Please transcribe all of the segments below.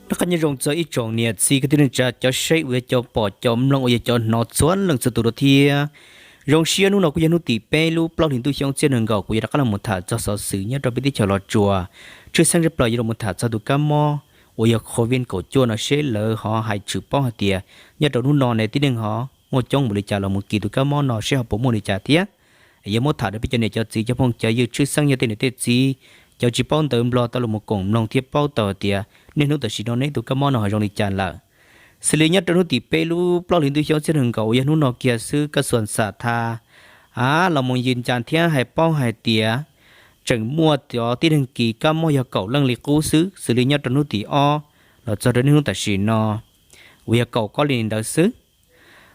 Rov qab nyob zoo txog ib tsoom niam txiv kwv tij neej tsa cov saib uas yog cov pom cov mloog uas yog cov hnov txhua leej txhua tus rau thiab. Zoo siab hnub no kuj yog hnub tim peb lub plaub hlis ntuj xyoo ob txhiab nees nkaum, kuv yuav rov qab los mus tham txog xov xwm nyob rau peb teb chaws Los Tsuas. Tshwj xeeb tshaj plaws yuav los mus tham txog tus kab mob uas yog COVID kaum cuaj no seb lawv ho hais tshwm paub hais tias nyob rau hnub no ne tib neeg ho muaj coob npaum li cas los mus kis tus kab mob no seb ho puas muaj li cas thiab. Yuav muab tham rau peb cov niam cov txiv cov phooj cov ywg, tshwj xeeb yog tej niam tej txiv cov tsis paub ntawv Nplog tau los mus koom mloog thiab paub tau hais tias niaj hnub tam sim no neb tus kab mob no ho zoo li cas lawm. Xws li nyob rau hnub tim peb lub plaub hlis ntuj xyoo ob txhiab nees nkaum uas yog hnub no kiag xwb, kab xuas xam tha los mus yws ncas thiab hais paub hais tias tseem muaj cov tib neeg kis kab mob yog kaum leej li qub xwb, xws li nyob rau hnub tim ob los txog rau niaj hnub tam sim no uas yog kaum koj li ntawd xwb.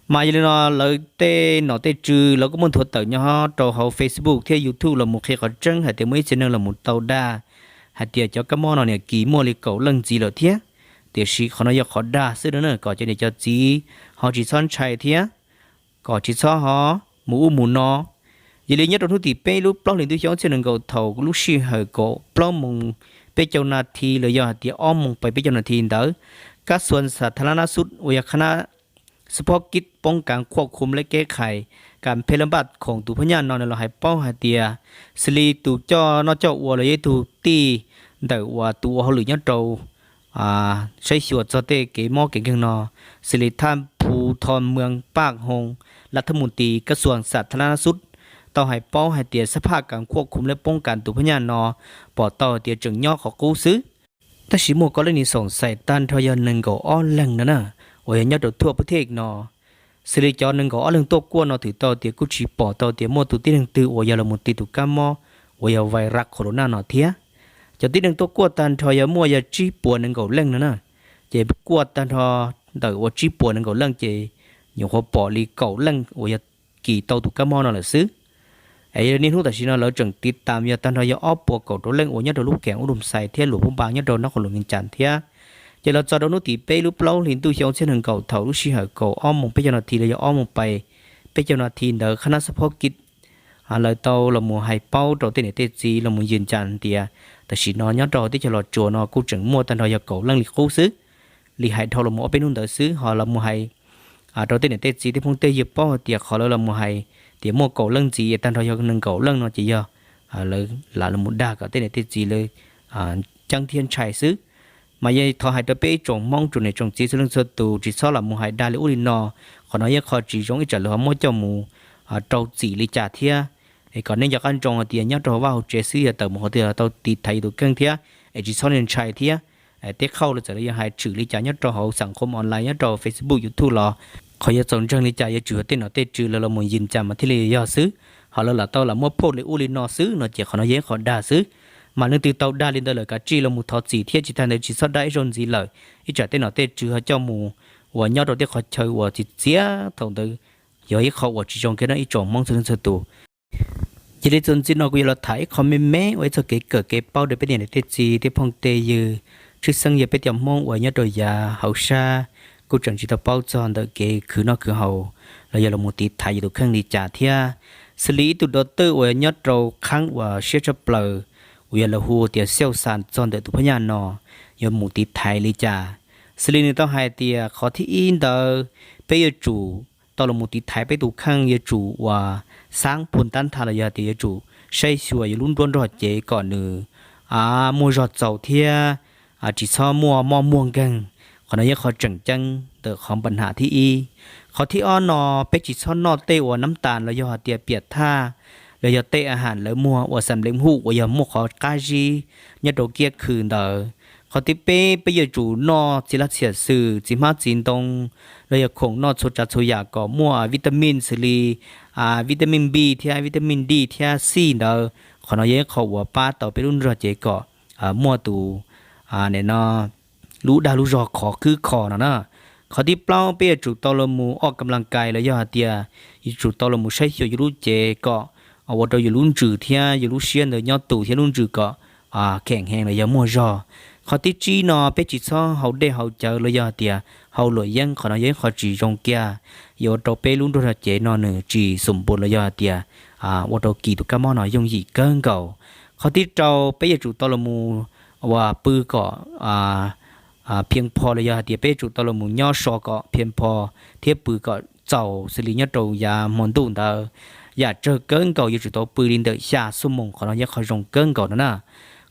Mas yog li no lawv tej nom tej tswv lawv kuj muaj nthuav tawm nyob rau hauv Facebook thiab YouTube los mus qhia qhov tseeb hais tias muaj ib txhia neeg los mus tau dag hais tias cov kab mob no niam kis muaj li kaum leej ntxiv lawm thiab. Tiam sis qhov no yog qhov dag xwb no na, kom cov niam cov txiv ho tsis txhob ntshai thiab kom tsis txhob ho mus ub mus no. Yog li nyob rau hnub tim peb lub plaub hlis ntuj xyoo ob txhiab nees nkaum thaum lub sij hawm kaum plaub moos peb caug nas this los yog hais tias ob moos pais peb caug nas this ntawd, kab xuas xam tha lab nab xub uas yog khab nab xab phob kib poob kav khuaj khum leb keb khais kam phe lab npaj khoom tus phab nyaj no nws los hais paub hais tias xws li tus coj noj coj ua los yog ib tug tij ntawm uas tus ua hauj lwm nyob rau saib xyuas txog tej kev mob kev nkeeg no, xws li thaj phu tho mwees paj hoo lab thab mus tis kab xuas xam tha lab nab xub tau hais paub hais tias xab phaj kam khuaj khum leb poob kam tus phab nyaj no pom tau hais tias tseem nyob qhov qub xwb. Tab sis muaj koj lab nis xoom xais tag nrho yog nees nkaum ob leeg no na, uas yog nyob rau thuaj pub thej no. Xws li cov nees nkaum ob leeg tuaj kuaj no twb tau tias kuj tsis pom tau tias muaj tus tib neeg twg uas yog los mus tis tus kab mob uas yog vais ras khos los naj no thiab. Cov tib neeg tuaj kuaj tag nrho yog muaj yog tsib puas nees nkaum leej no na, ces kuaj tag nrho ntawm uas tsib puas nees nkaum leej ces nyuam qhuav pom li kaum leej uas yog kis tau tus kab mob no lawm xwb. Es yog niaj hnub tam sim no lawv tseem tiv tam yog tag nrho yog ob puas kaum rau leej uas nyob rau lub keem ub lus xais thiab luam pub npas nyob rau nab qhov luam me cas thiab. Ces los txog rau hnub tim peb lub plaub hlis ntuj xyoo ob txhiab nees nkaum thaum lub sij hawm kaum ob moos peb caug nas this los yog ob moos pais peb caug nas this ntawd khab nab xab phob kib lawv tau los mus hais paub rau tej niam tej txiv los mus yws ncas tias tam sim no nyob rau teb chaws Los Tsuas no kuj tseem muaj tag nrho yog kaum leej li qub xwb. Li hais dhau los mus ob peb hnub ntawd xwb ho los mus hais rau tej niam tej txiv tej phooj tej ywg paub hais tias qhov lawv los mus hais tias muaj kaum leej ntxiv tag nrho yog nees nkaum leej no ces yog lawv lam los mus dag kom tej niam tej txiv lawv ceeb thiab ntshai xwb. Mas yog thov hais rau peb ib tsoom Hmoob tsoom niam tsoom txiv txhua leej txhua tus tsis txhob los mus hais dag li ub li no. Qhov no yog qhov tsis zoo ib tsam lawv ho muab coj mus rau txim li cas thiab. Es kom nej nco qab ntsoov hais tias nyob rau hauv vaj hauv tsev xwb yog tawm mus qhov twg los tau tiv thaiv yus tus kheej thiab es tsis txhob ntshai thiab. Teb qhauj los txawm lawv yog hais tshwm li cas nyob rau hauv xam khom online nyob rau Facebook YouTube los qhov yuav txaus ntseeg li cas yuav tsum yog tej nom tej tswv lawv los mus yws ncas mas thiaj li yog xwb. Ho lawv lam tau lam muab phoj li ub li no xwb no ces qhov no yog ib qhov dag xwb. Mas leej twg tau dag li ntawd lawm kav tsij los mus thov txim thiab tsis tag ntawd tsis txhob dag ib zaug ntxiv lawm. Ib tsam tej nom tej tswv ho coj mus uas nyob rau tej qhov chaw uas txiv txiav thaum ntawd yog ib qho uas tsis zoo kiag no ib tsoom Hmoob txhua leej txhua tus. Yog li txuas ntxiv no kuv yuav los tham ib qho me me uas ib txog kev kawm kev paub rau peb niam tej txiv tej phooj tej ywg, tshwj xeeb yog peb cov Hmoob uas nyob rau yav hauv sab kuj tseem tsis tau paub txog ntawm kev khwv noj khwv haus los yog los mus tiv thaiv yus tus kheej li cas thiab. Xws li ib tug dov twj uas nyob rau qhaab uas siab tshaj plaws uas yog lawv hu tias xiauj xas txog ntawm tus phab nyaj no yuav mus tiv thaiv li cas. Xws li nws tau hais tias qhov thib ib ntawd peb yuav tsum tau los mus tiv thaiv peb tus kheej yuav tsum uas xaab phu tab ntha los yog tias yuav tsum saib xyuas yus lub nruab nrog cev kom nws muaj zog txaus thiab tsis txhob muaj mob muag nkeeg. Qhov no yog qhov tseem ceeb ntawm qhov npa nham thib ib. Qhov thib ob no peb tsis txhob noj tej uas nab tas los yog hais tias piam thaj los yog tej a has lawv muag uas xam lev huj uas yog muaj qhov qab zib nyob rau kiab khw ntawd. Qhov thib peb peb yuav tsum noj txiv laj txhiam xwm txiv hmab txiv ntoo los yog khoom noj txhua tsav txhua yam kom muaj vitamin xws li vitamin B thiab vitamin D thiab C ntawd. Qhov no yog ib qho uas pab tau peb lub nruab nrog cev kom muaj tus no lub dag lub zog khov khwb kho no na. Qhov thib plaub peb yuav tsum tau los mus ua kam las kais los yog hais tias yuav tsum tau los mus saib xyuas yus lub cev kom ua rau yus lub ntsws thiab yus lub siab ntawd nyob tus thiab lub ntsws kom kheem heev los yog muaj zog. Qhov thib tsib no peb tsis txhob haus dej haus cawv los yog hais tias haus luam yeeb, qhov no yog ib qho tsis zoo kiag, yuav ua rau peb lub nruab nrog cev no nws tsis xum npus los yog hais tias ua rau kis tus kab mob no yooj yim kawg nkaus. Qhov thib rau peb yuav tsum tau los mus uas pw kom phiaj pho los yog hais tias peb yuav tsum tau los mus nyob so kom phiaj pho thiab pw kom txaus xws li nyob rau yav hmo ntuj ntawd. Yam tsawg kawg nkaus yuav tsum tau pw li ntawm xya xuab moos, qhov no yog qhov zoo kawg nkaus no na.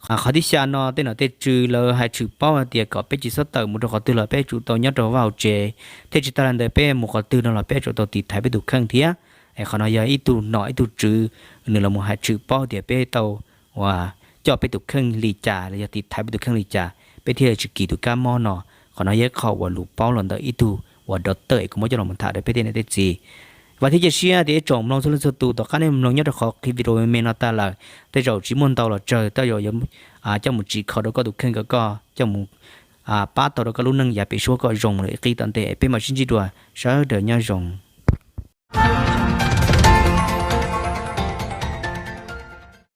Qhov thib xya no tej nom tej tswv lawv hais tshwm paub hais tias kom peb tsis txhob tawm mus rau qhov twg los peb yuav tsum tau nyob rau vaj hauv tsev, thiab tsis tas li ntawd peb mus qhov twg no los peb yuav tsum tau tiv thaiv peb tus kheej thiab. Es qhov no yog ib tug nom ib tug tswv nws los mus hais tshwm paub tias peb tau uas coj peb tus kheej li cas los yog tiv thaiv peb tus kheej li cas peb thiaj tsis kis tus kab mob no. Qhov no yog ib qho uas lus paub los ntawm ib tug uas doctor es kuv muab coj los tham rau peb tej niam tej txiv. Vam thiab cia siab tias ib tsoom mloog txhua leej txhua tus tom qab nej mloog nyob rau qhov video me no tag lawm, tej zaum tsis muaj ntau los tsawg tej zaum yuav coj mus tsim kho rau koj tus kheej kom koj coj mus pab tau rau koj lub neej yav pem suab kom zoo lawm ib qib tom ntej. Peb mam sib ntsib dua, sawv daws nyob zoo.